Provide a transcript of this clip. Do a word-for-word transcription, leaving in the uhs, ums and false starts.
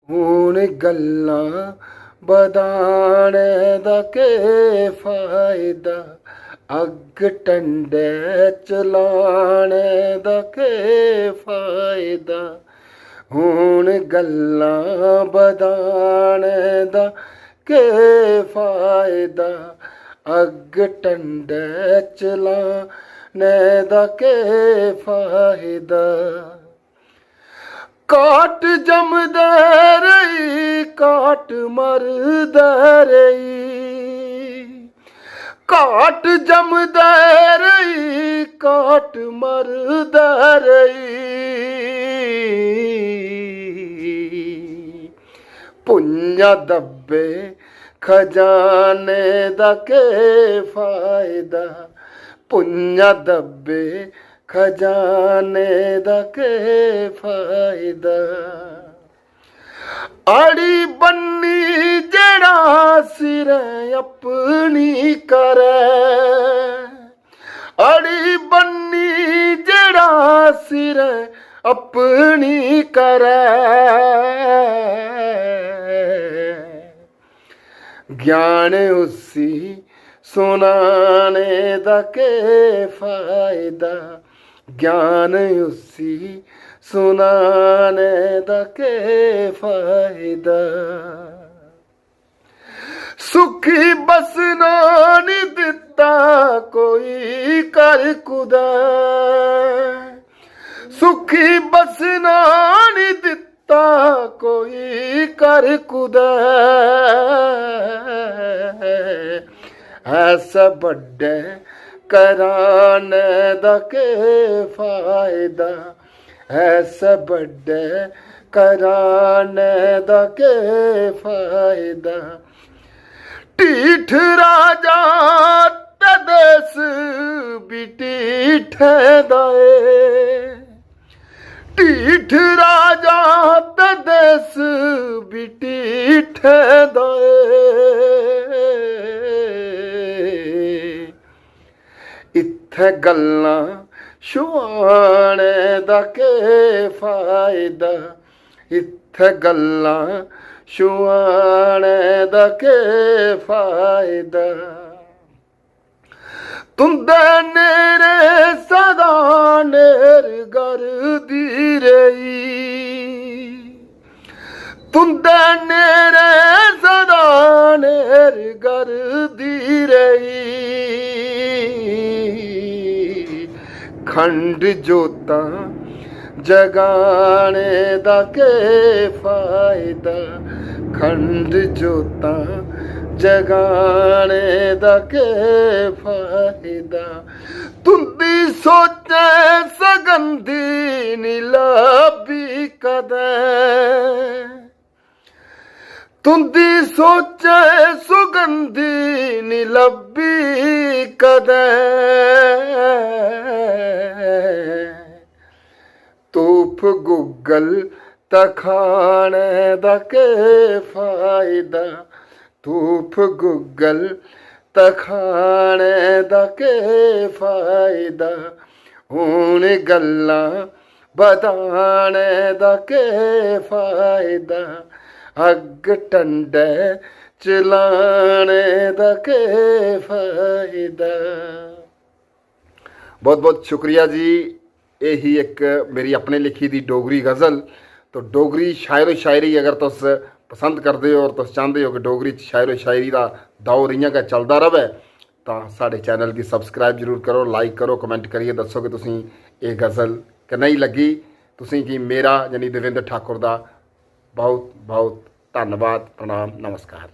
हून गल्लां बधाने दा केह् फायदा, अग्ग टंडै च लाने दा केह् फायदा। हून गल्लां बधाने दा केह् फायदा, अग्ग टंडै च लाने दा केह् फायदा। काट जमदा रेही, काट मरदा रेही। काट जमदा रेही, काट मरदा रेही। पुंजा दब्बे खजाने दा केह् फायदा, पुंजा दब्बे खजाने दा केह् फायदा। अड़ी बन्नी जेह्ड़ा सिरै अपनी करै, अड़ी बन्नी जेह्ड़ा सिरै अपनी करै। ज्ञान उसी सुनाने दा केह् फायदा, ज्ञान उसी सुनाने दा केह् फायदा। सुखी बसना निं दित्ता कोई घर कुदै, सुखी बसना निं दित्ता कोई घर कुदै। ऐसा बड्डे कराने दा केह् फायदा, ऐसा बड्डे कराने दा केह् फायदा। ढीठ राजा ते देस बी ढीठे दा ऐ। ढीठ राजा ते देस बी ढीठे दा ऐ। इत्थै गल्लां छुआने दा केह् फायदा, इत्थै गल्लां छुआने दा केह् फायदा। तुं'दे नेड़े सदा नेर गरदी रेही, तुं'दे नेड़े सदा नेर गरदी रेही। खंड जोतां जगाने दा केह् फायदा, खंड जोतां जगाने दा केह् फायदा। तुं'दी सोचें सगंधी निं लब्भी कदें, तुं'दी सोचें सगंधी निं लब्भी कदें। धूफ गुग्गल तखाने दा केह् फायदा, धूफ गुग्गल तखाने दा केह् फायदा। हून गल्लां बधाने दा केह् फायदा, अग्ग टंडै च लाने दा केह् फायदा। बहुत बहुत शुक्रिया जी। एह् ही इक मेरी अपने लिखी दी डोगरी गज़ल। तो डोगरी शायरो शायरी अगर तुस पसंद करदे ओ और तुस चांह्दे ओ कि डोगरी च शायरो शायरी दा दौर इ'यां गै चलदा र'वै, तां साढ़े चैनल गी सब्सक्राइब जरूर करो, लाइक करो, कमेंट करियै दस्सो कि तुसें एह् गज़ल कनेही लग्गी। तुसें गी मेरा, यानी देवेंद्र ठाकुर दा, बहुत बहुत धन्नवाद। प्रणाम, नमस्कार।